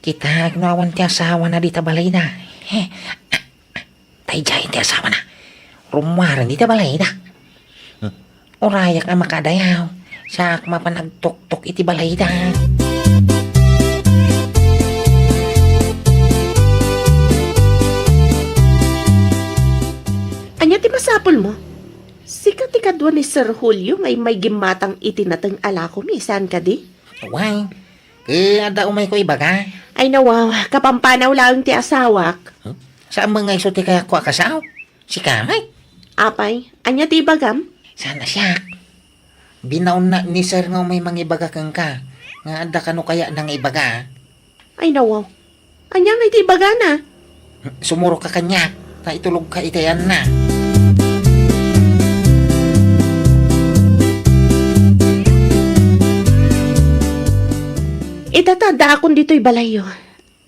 Kitaek no awan ti asawana dita balayda. He. Daydiay ti asawana. Rummuaren dita balayda. Hmm. Urayak a makadayaw. Saak mapan agtuktok iti balayda. Ania ti masapulmo? Sika ti kadua ni Sir Julio nga immay gimmatang iti nateng a lakomi, saan kadi? Wen. Eh, adda umayko ibaga? Ay, nawaw, kapampanaw laeng ti asawak. Huh? Saan met nga isu ti kayatko a kasao? Sika met? Apay, ania ti ibagam? Saan a siak. Binaonna ni sir nga umay mangibaga kenka, nga adda kano kayatna nga ibaga. Ay, nawaw. Ania ngay ti ibagana? Sumurok ka kaniak, ta itulog ka iti ayanna. Ita ta, addaakon ditoy balayyo.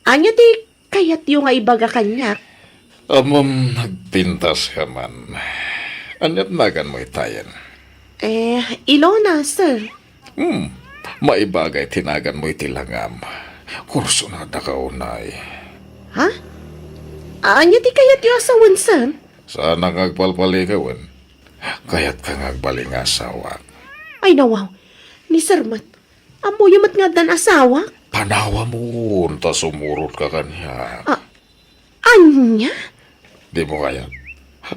Ania ti kayatyo nga ibaga kaniak? Ammom, nagpintas ka man. Ania't naganmo itayen? Eh, Ilona, sir. Hmm, maibagay ti naganmo iti langam. Kursunada ka unay. Ha? Ania ti kayatyo a sawen, sir? Saanak nga agpalpalikewen. Kayatka nga agbali nga asawak. Ay, nawaw. Ni sir met. Ammoyo met nga addan asawak? Panawamon, ta sumurot ka kaniak. Ah, Ania? Dimo kayat?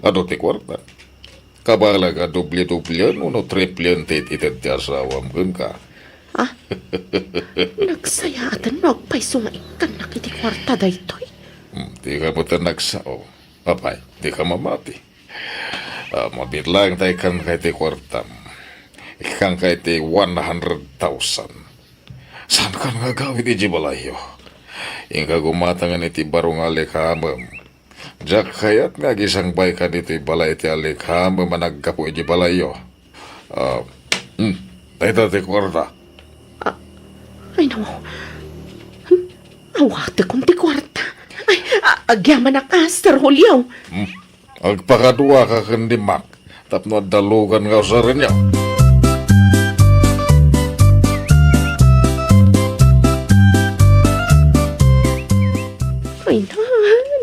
Adu ti kuarta. Kabaelak a doble-doblen wenno triplen ti it-ited ti asawam kenka. Ah? Nagsayaaten no agpayso nga ikkannak iti kuarta daytoy? Hmm, dika met nagsao. Apay, dika mamati. Ah, mabiit laeng ta ikkanka iti kuartam. Ikkanka iti one hundred thousand. Saankan nga agawid idiay balayyo? Inka gumatangen iti baro nga alikamem. Diak kayat nga agisangbayka ditoy balay iti alikamem a naggapu idiay balayyo. Ah, hmm, dayta ti kuarta. Ah, ay, no. Hmm, awatekon ti kuarta. Ay, a-, agyamanak a, Sir Julio. Hmm. Agpakaduaka ken ni Mac tapno adda lugan nga usarenyo. Ay na,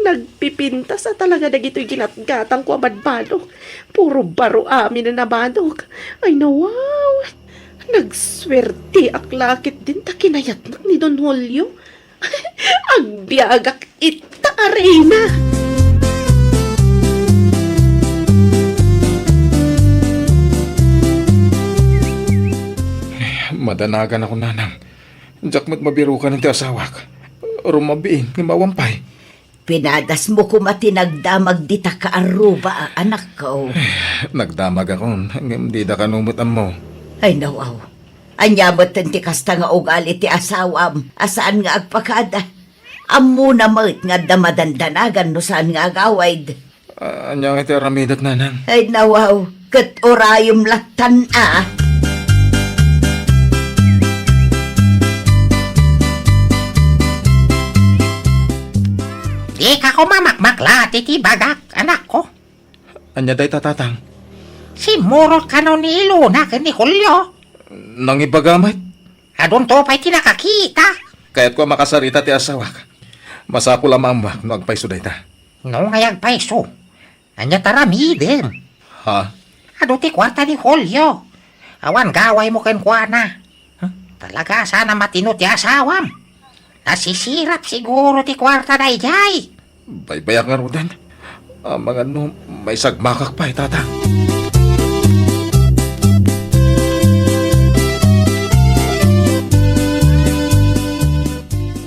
nagpipintas a talaga dagitoy ginatgatangko a badbadok. Puro baro amin a nabadok. Ay na, wow! Nagsuerteak la ketdin ta kinayatnak ni Don Julio. Agbiagak ita a reyna. Madanagan ako, nanang. Diak met mabirukan iti asawak. Rumabiin nga mawan pay. Pinadasmo koma ti nagdamag dita kaarruba a anakko. Nagdamagakon, ngem dida kano met ammo. Ay, nawaw. Ania metten ti kasta nga ugali ti asawam a saan nga agpakada? Ammona met nga adda madandanagan no saan nga agawid. Ah, ania nga ti aramidek, nanang? Ay, nawaw, ket urayem lattan a. Dika koma makmaklat iti bagak, anakko. Ania dayta, tatang? Simmurot kano ni Ilona ken ni Julio. Nangibaga met. Adunto pay ti nakakita. Kayatko a makasarita ti asawak. Masapul a maammuak no agpayso dayta. No ngay agpayso, ania ti aramidem? Ha? Adu ti kuarta ni Julio. Awan gawaymo kenkuana. Huh? Talaga saan a matino ti asawam. Nasisirap siguro ti kuarta daydiay. Baybayak ngaruden. Amangan no maisagmakak pay, tatang.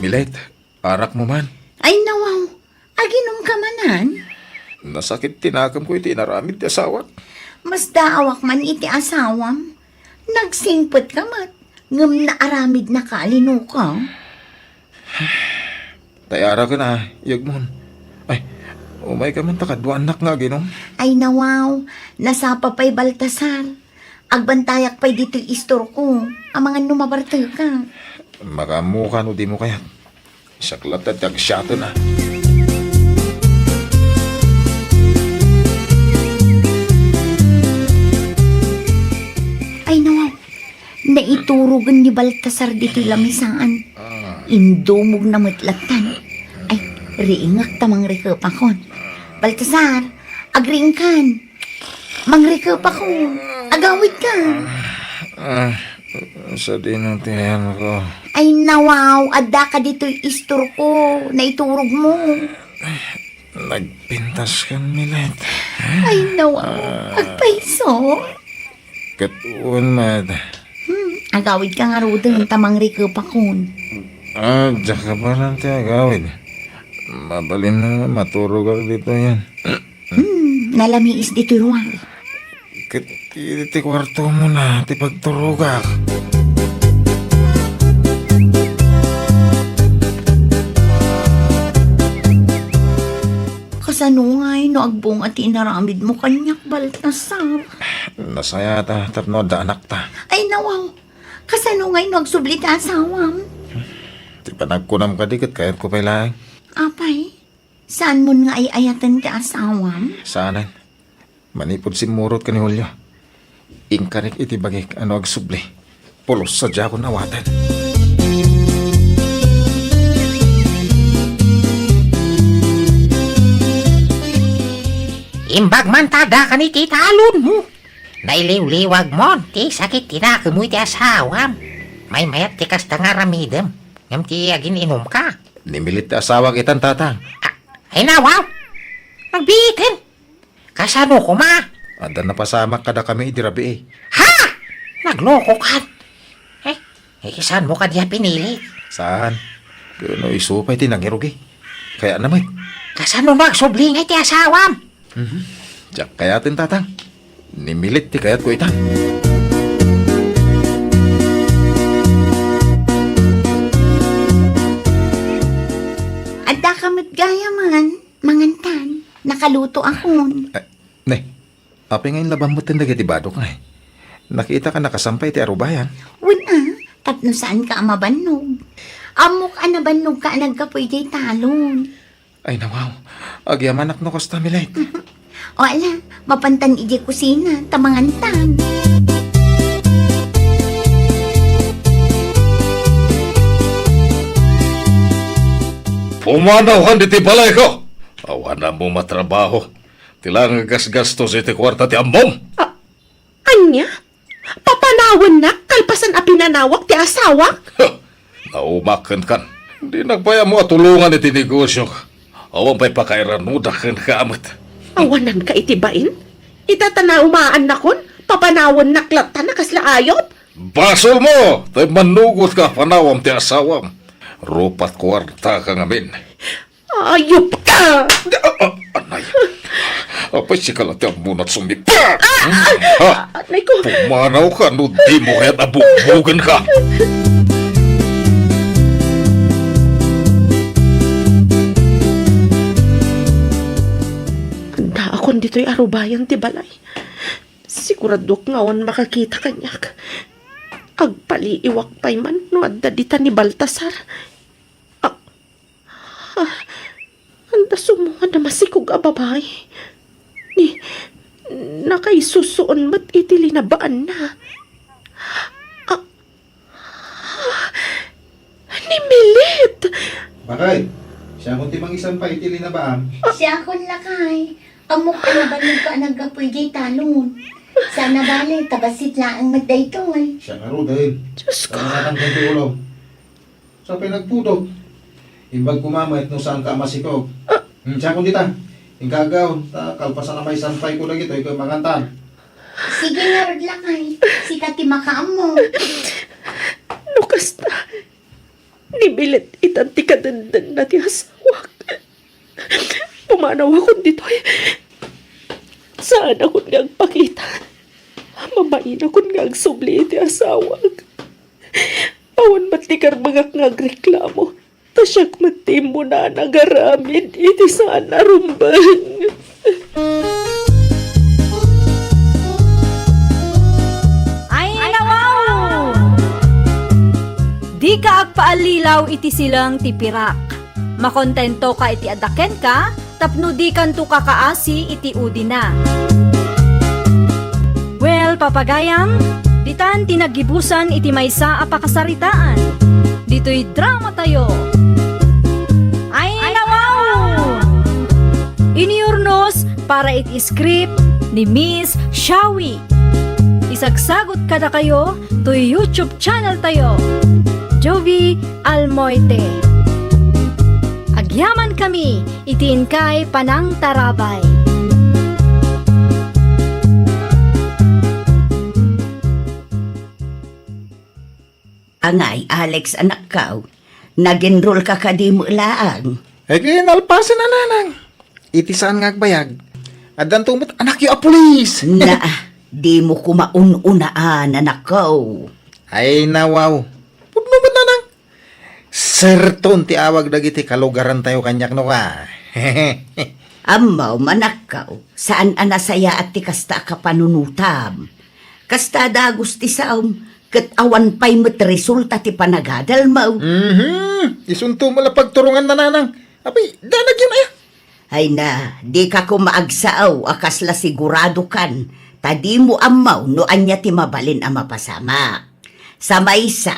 Milet, arakmo man. Ay, nawaw. Aginumka manen? Nasakit ti nakemko iti inaramid ti asawak. Masdaawak man iti asawam. Nagsingpetka met, ngem naaramidnaka a linuka. Tay araken a, Yegmon. Ay, umayka man ta kaduaannak nga aginom. Ay, nawaw, nasapa pay, Baltasar. Agbantayak pay ditoy istorko, amangan no mabarteka. Makaammoka no dimo kayat. Siak latta ti agsiaten a. Ay, nawaw. Naiturogen ni Baltasar ditoy lamisaan. Ah. Indumogna met lattan. Ay, riingek ta mangrikepakon. Baltasar, agriingkan. Mangrikepakon. Agawidka. Ah, sadino ti ayanko? Ay, nawaw, addaka ditoy istorko. Naiturogmo. Nagpintaskan, Milet. Ay, nawaw. Ah. Agpayso. Ket wen met. Hmm, agawidka ngaruden ta mangrikepakon. Ah, diak kabaelan ti agawid. Mabalin a maturogak ditoyen. Hmm, nalamiis ditoy ruar. Ket iti kuartomo na ti pagturogak. Kasano ngay no agbunga ti inaramidmo kaniak, Baltasar? Nasayaat a tapno adda anakta. Ay, nawaw. Kasano ngay no agsubli ti asawam? Ti panagkunam kadi ket kayatko pay laeng. Apay, saanmon nga ay-ayaten ti asawam? Saanen. Manipud simmurot ken ni Julio, inkarik iti bagik a no agsubli, pulos sadiakon awaten. Imbag man ta adda ken iti talonmo. Nailiwliwagmon ti sakit ti nakemmo iti asawam. Maymayat ti kasta nga aramidem. Ngem ti agin-inumka. Ni Milet ti asawak itan, tatang. A-, ay, nawaw. Nagbiiten. Kasano koma? Adda napasamak kadakami idi rabii. Ha? Naglokokan? Eh, eh, saanmo kadi a pinili? Saan? Ken no isu pay ti nangirugi. Kayatna met. Kasano no agsubli ngay ti asawam? Mhm. Diak kayaten, tatang. Ni Milet ti kayatko itan. Addaka met gayamen, mangantan. Nakalutoakon. Eh, ne, apay nga inlabanmo ten dagiti badok, ne? Nakitaka nakasampay iti arubayan. Wen a, tapno saanka a mabannog. Ammok a nabannogka a naggapu idiay talon. Ay, nawaw. Agyamanak no kasta, Milet. O ala, mapantan idiay kusina, ta mangantan. Pumanawkan ditoy balayko! Awan ammo matrabaho. Ti la nga gasgastos iti kuarta ti ammom. A-, ania? Papanawennak kalpasan a pinanawak ti asawak? Huh! Naumak kenkan. Dinak pay ammo a tulongan iti negosiok. Awan pay pakairanodak kenka met. Awananka iti bain? Ita ta naumaannakon, papanawennak latta a kasla ayop? Basolmo! Tay mannugotka a panawam ti asawam. Rupat kuartaka ngamin. Ayupka! Da-, a-, a-, anay. Apay, sika la ti ammonat sumipa? Hmm? Ha? Anay ko. Pumanawka no dimo kayat a bugbogenka. Adda ditoy a rubayan ti balay. Siguraduak nga awan makakita kaniak. Agpaliiwak pay man no adda dita ni Baltasar. Ah, ah, anda sumungad a masikog a babai? Ni, nakaisusuon met iti linabaanna. Ah, ah, ni Milet! Bakay, siakon ti mangisampay iti linabaam. Siakon, lakay. Ammok a nabalin ko a naggapu idiay talon. Saan a bale, ta bassit laeng met daytoy. Siak ngaruden. Diyos ko. Ano nga tangkong ti ulo? Sa pay nagpudot. Imbag koma met no saan ka a masikog. Ah. Hmm, siakon dita. Inka agawon, ta kalpasan a maisampay ko dagitoy ket mangantan. Sige ngarud, lakay. Sika ti makaammo. No kasta, ni Milet itan ti kadendengna ti asawak. Pumanawakon ditoy. Saanakon nga agpakita. Mabainakon nga agsubli iti asawak. Awan met ti karbengak nga agreklamo. Ta siak met ti immuna a nagaramid iti saan a rumbeng. Ay, nawaw! Dika agpaallilaw iti silang ti pirak. Makontentoka iti adda kenka tapno dikanto kakaasi iti udina. Well, papagayam, ditan ti naggibusan iti maysa a pakasaritaan. Ditoy dramatayo. Ay, nawaw! Iniurnos para iti script ni Miss Shawi. Isagsagot kadakayo toy YouTube channel tayo, Jovi Almoite. Agyaman kami iti inkay panangtarabay. Angay, Alex, anakkaw, nag-enroll ka kadi met laeng? Ay, kaya nalpasen a nanang. Iti saan nga agbayag, addanto met anakyo a pulis. Na, dimo koma un-unaan, anakkaw. Ay, nawaw. Pudno met, nanang. Serton ti awag dagiti kalugarantayo kaniak, no ka. Ammo, manakkaw, saan a nasayaat ti kasta a kapanunotam. Kasta dagus ti saom, ket awan pay met resulta ti panagadalmo. Mhm. Isunto mo la pagturongan, nanang. Apay, danagyon aya. Ay na, dika koma agsao a kasla siguradokan, ta dimo ammo no ania ti mabalin a mapasamak. Sa maysa,